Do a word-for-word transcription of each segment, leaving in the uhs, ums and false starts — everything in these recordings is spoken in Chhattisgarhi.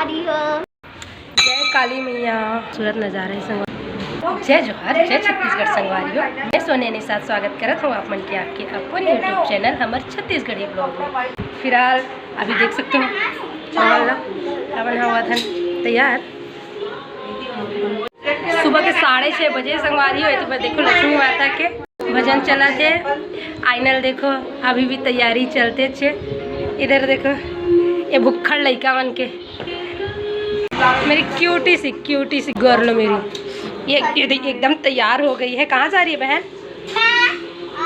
जय काली मैया। खूबसूरत नजारा है संगवारी। जय जोहार, जय छत्तीसगढ़ संगवारी हो। मैं सोनिया निषाद स्वागत करत हूँ आप मन के आपके अपन YouTube चैनल हमर छत्तीसगढ़ी ब्लॉग में। फिलहाल अभी देख सकते हो माहौल ला, अपन हुआ था तैयार। सुबह के साढ़े छः बजे संगवारी हो, तो देखो लक्ष्मी माता के भजन चलत हे। आइनल देखो, अभी भी तैयारी चलते छे। इधर देखो, ये भुक्खड़ लइका मन के, मेरी क्यूटी सी, क्यूटी सी गर्ल मेरी, ये, ये देख, एकदम तैयार हो गई है। कहाँ जा रही है बहन? मैं, आ,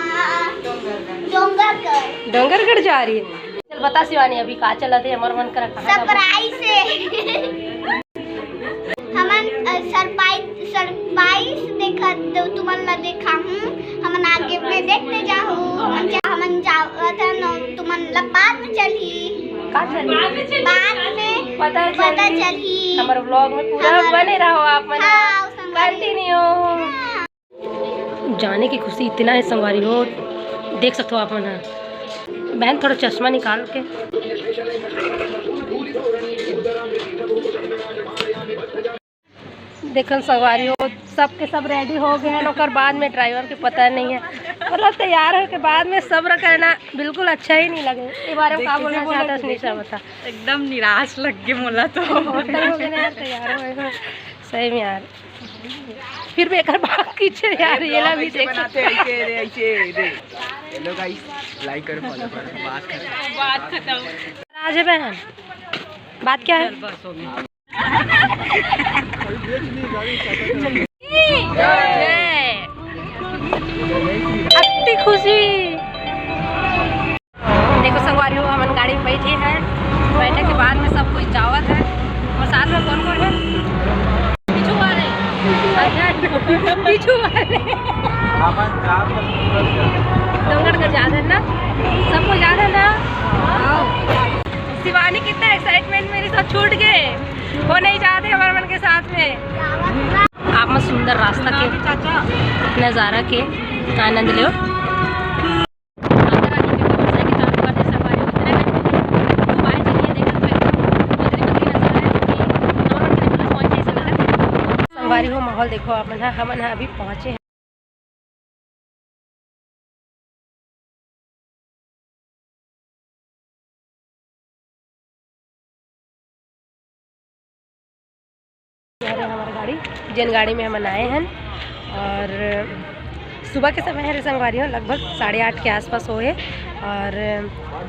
डोंगरगढ़। डोंगरगढ़ जा रही है। चल बता शिवानी, अभी का चलत हे? हमर मन करा कहाँ जाबो? सरप्राइज है। हमन, अ, सरप्राइज, सरप्राइज देखत, तुमन ला देखाहूँ। हमन आगे में देखते जाहू। हमन जा, हमन जावत हन, तुमन ला बाद में चलही। का चलही? बाद में पता पता चलही। चलही। हमर ब्लॉग में पूरा हमर बने रहो आप मन। हाँ, संगवारी। कंटिन्यू। हाँ। जाने की खुशी इतना है संगवारी हो, देख सकते हो आप मन ह। बहन थोड़ा चश्मा निकाल के देखन संगवारी हो, सबके सब रेडी हो गए हैं, ओकर बाद में ड्राइवर के पता नहीं है, मतलब तैयार होके बाद में सब्र करना बिल्कुल अच्छा ही नहीं लगे। ये बारे में का बोलना चाहता है निशा, बता। एकदम निराश लग गए मोला तो। बहुत टाइम हो गया ना यार तैयार हुए हुए। सही में यार। फिर भी एक बार बात कीजिए यार, ये ला भी देख सकते हैं। ऐसे, ऐसे, ऐसे, ऐसे। हेलो गाइस, लाइक करो, फॉलो करो, बात खत्म। बात खत्म। राजे बहन, बात क्या है? चल, बस हो गया। अति खुशी। देखो संगवारी हो, हमन गाड़ी में बैठे हैं, बैठे के बाद में सब कोई जावत है। और साथ में कौन कौन है? पीछू वाले। अच्छा, पीछू वाले। डोंगरगढ़ जात है ना, सब कोई जात है ना। शिवानी कितना एक्साइटमेंट मेरी सब छूट गए, वो नहीं जाते हमारे मन के साथ में। आप मन सुंदर रास्ता के नज़ारा के आनंद लो। संगवारी हो, माहौल देखो आप मन ह, हमन ह अभी पहुँचे हैं। हमारी गाड़ी, जेन गाड़ी में हमन आए हैं, और सुबह के समय है रे संगवारी हो, लगभग साढ़े आठ के आसपास होए, और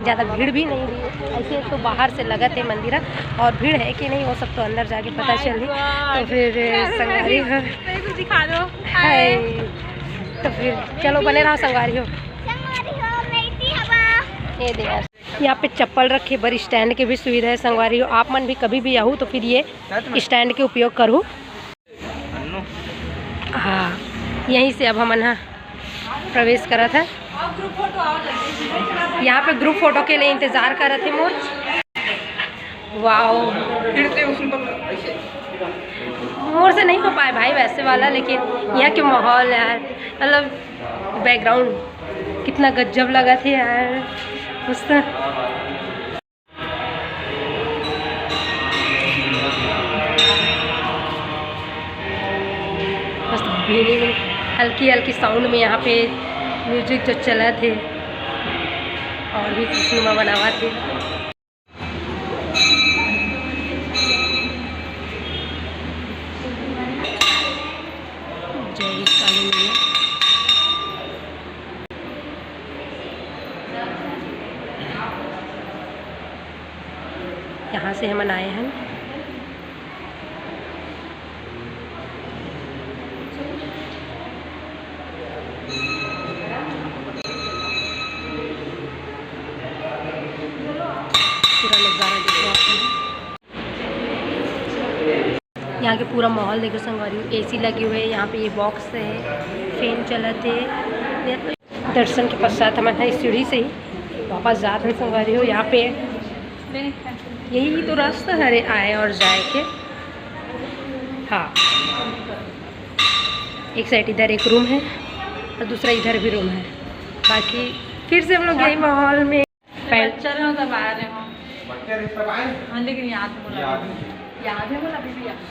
ज़्यादा भीड़ भी नहीं रही। ऐसे तो बाहर से लगत है मंदिर, और भीड़ है कि नहीं वो सब तो अंदर जाके पता चलही। तो फिर संगवारी हो, दिखा दो। हाय। तो फिर चलो बने रहो संगवारी हो। संगवारी हो, मैं इतनी हवा। ये दे यार। यहाँ पे चप्पल रखे बर स्टैंड के भी सुविधा है संगवारी हो। आप मन भी कभी भी आहू तो फिर ये स्टैंड के उपयोग करू। हाँ, यहीं से अब हमन ह प्रवेश करत है। यहाँ पे ग्रुप फोटो के लिए इंतजार करत है मोर। वाओ, फिर से उसमें ऐसे। मोर से नहीं हो पाए भाई वैसे वाला, लेकिन यहाँ के माहौल यार, मतलब बैकग्राउंड कितना गजब लगा थे यार, मस्त। मस्त धीरे में हल्की हल्की साउंड में यहाँ पे म्यूजिक जो चला थे और भी खुशनुमा बनावा थे। जय काली मैया। यहाँ से हमन आए हैं। पूरा नज़ारा देखो आप। यहाँ के पूरा माहौल देखो संगवारी, एसी लगे हुए हैं, यहाँ पे ये बॉक्स है, फैन चलत है। दर्शन के पश्चात हमन ह इस सीढ़ी से ही वापस जात हन संगवारी हो। यहाँ पे यही तो रास्ता हरे आए और जाए के। हाँ, एक साइड इधर एक रूम है और दूसरा इधर भी रूम है। बाकी फिर से हम लोग यही माहौल में पहल- बच्चा रहे होता बाहर रहे हो। बच्चा रहे तब आए। हाँ, लेकिन याद मुलाकात। याद है मोला अभी भी याद है।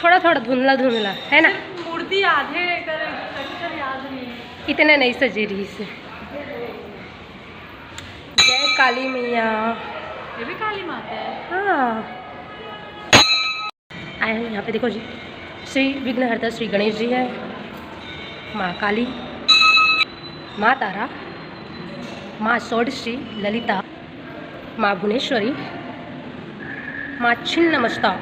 थोड़ा थोड़ा धुंधला धुंधला है ना। मूर्ति याद है, एकर structure याद नहीं है। इतने नहीं सजे रहिस हे। जय काली मैया। ये भी काली माता है। हाँ, आए हैं यहाँ पे, देखो जी, श्री विघ्नहर्ता श्री गणेश जी है, माँ काली, माँ तारा, माँ षोडशी ललिता, माँ भुवनेश्वरी, माँ छिन्नमस्ता,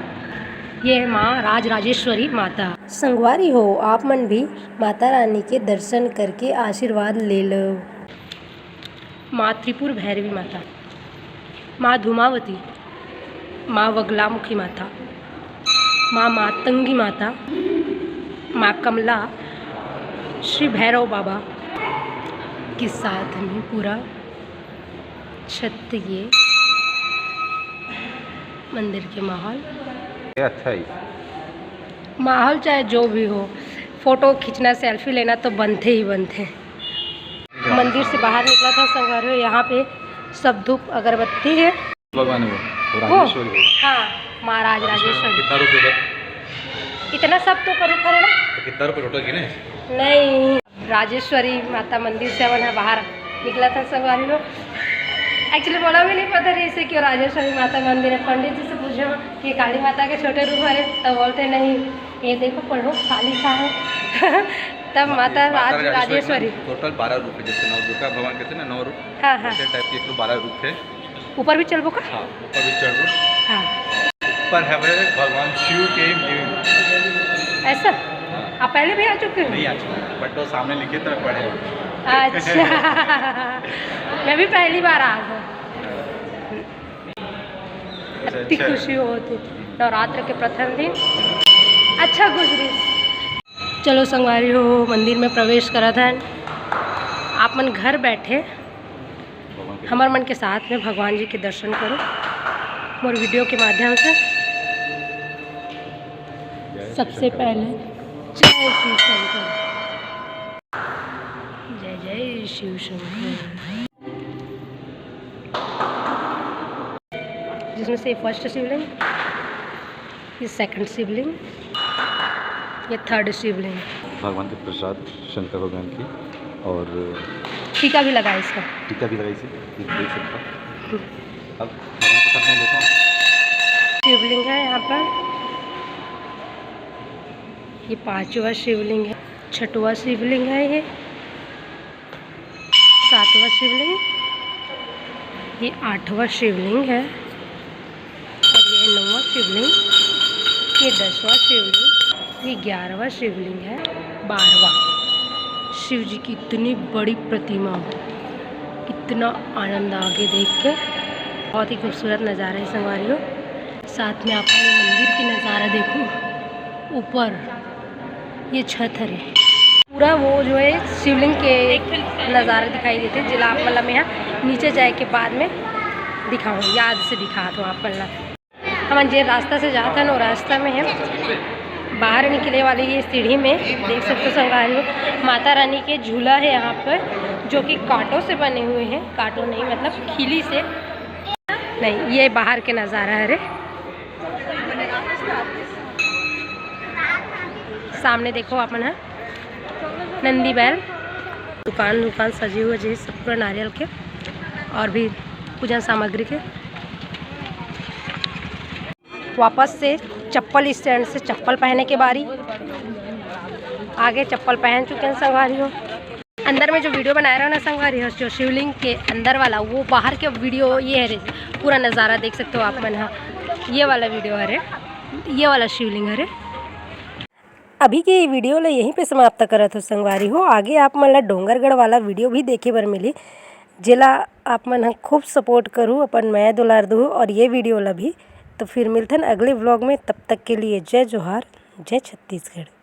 ये है माँ राजराजेश्वरी माता। संगवारी हो, आप मन भी माता रानी के दर्शन करके आशीर्वाद ले लो। माँ त्रिपुर भैरवी माता, माँ धूमावती, माँ वगलामुखी माता, माँ मातंगी माता, माँ कमला, श्री भैरव बाबा के साथ में पूरा छत, ये मंदिर के माहौल। ये अच्छा है। माहौल चाहे जो भी हो, फोटो खींचना, सेल्फी लेना तो बनते ही बनते हैं। मंदिर से बाहर निकला था संगवारी हो, यहाँ पे सब धूप अगरबत्ती है। भगवान है वो, वो वो? राजेश्वरी है। हाँ, महाराज राजेश्वरी। कितना रुपये का? इतना सब तो करो, करो ना। तो कितना रुपये टोटल गिने? नहीं, राजेश्वरी माता मंदिर से हमन ह बाहर निकला था संगवारी लोग। एक्चुअली मोला भी नहीं पता रहिस हे कि वो राजेश्वरी माता मंदिर है। पंडित जी से पूछे कि काली माता के छोटे रूप हरे, तो बोलते नहीं, ये देखो पढ़ो काली का है। तब माता राज राजेश्वरी। टोटल बारह रूप है, जैसे नौ दुर्गा भगवान कहते हैं ना, नौ रूप। हाँ, हाँ। वैसे टाइप के एक तो बारह रूप है। ऊपर भी चलबो का? हाँ, ऊपर भी चढ़ो। हाँ। ऊपर है भगवान शिव के मूर्ति। ऐसा? आप पहले भी आ चुके हो? नहीं आ चुका, बट वो सामने लिखे तो मैं पढ़े। अच्छा। मैं भी पहली बार आ गई। ऐसे इतनी अच्छा है। खुशी होती। नवरात्र के प्रथम दिन अच्छा गुजरी। चलो संगवारी हो, मंदिर में प्रवेश करत हन। आप मन घर बैठे हमर मन के साथ में भगवान जी के दर्शन करो मोर वीडियो के माध्यम से। सबसे पहले जय शिव शंकर, जय जय शिव शंकर। जिसमें से फर्स्ट शिवलिंग, ये सेकंड शिवलिंग, ये थर्ड शिवलिंग। भगवान के प्रसाद शंकर भगवान की, और टीका भी लगा इसका। टीका भी लगाई से, ये देख सकता। अब भगवान के साथ में देखो। शिवलिंग है यहाँ पर, ये पांचवा शिवलिंग है, छठवा शिवलिंग है, ये सातवां शिवलिंग, ये आठवां शिवलिंग है, और ये नौवां शिवलिंग, ये दसवां शिवलिंग, ये ग्यारहवां शिवलिंग है, बारहवां। शिव जी की इतनी बड़ी प्रतिमा, इतना आनंद आ गया देख के। बहुत ही खूबसूरत नज़ारा है संगवारी हो। साथ में आप ये मंदिर की नज़ारा देखो, ऊपर ये छत हरे, पूरा वो जो है शिवलिंग के नज़ारा दिखाई देते, जेला आप मन ला मैं यहाँ नीचे जाए के बाद में दिखाऊँ, याद से दिखात हूँ आप मन ला। हमन जे रास्ता से जात हन, वो रास्ता में है बाहर निकले वाली ये सीढ़ी में देख सकते हो संगवारी हो, माता रानी के झूला है यहाँ पर, जो कि कांटों से बने हुए हैं, कांटों नहीं मतलब खीली से नहीं। ये बाहर के नज़ारा हरे। सामने देखो आप मन ह नंदी बैल, दुकान दुकान सजे हुए जैसे सब पूरा नारियल के और भी पूजा सामग्री के। वापस से चप्पल स्टैंड से चप्पल पहने के बारी। आगे चप्पल पहन चुके हैं संगवारी हो। अंदर में जो वीडियो बनाए रहो ना संगवारी हो, जो शिवलिंग के अंदर वाला, वो बाहर के वीडियो ये है रे, पूरा नज़ारा देख सकते हो आप मन ह। ये वाला वीडियो है रे, ये वाला शिवलिंग है रे। अभी के ये वीडियो ला यहीं पे समाप्त करत हो संगवारी हो। आगे आप मन ला डोंगरगढ़ वाला वीडियो भी देखे बर मिली, जेला आप मन ह खूब सपोर्ट करू, अपन मया दुलार दू और ये वीडियो ला भी। तो फिर मिलथन अगले व्लॉग में, तब तक के लिए जय जोहार, जय छत्तीसगढ़।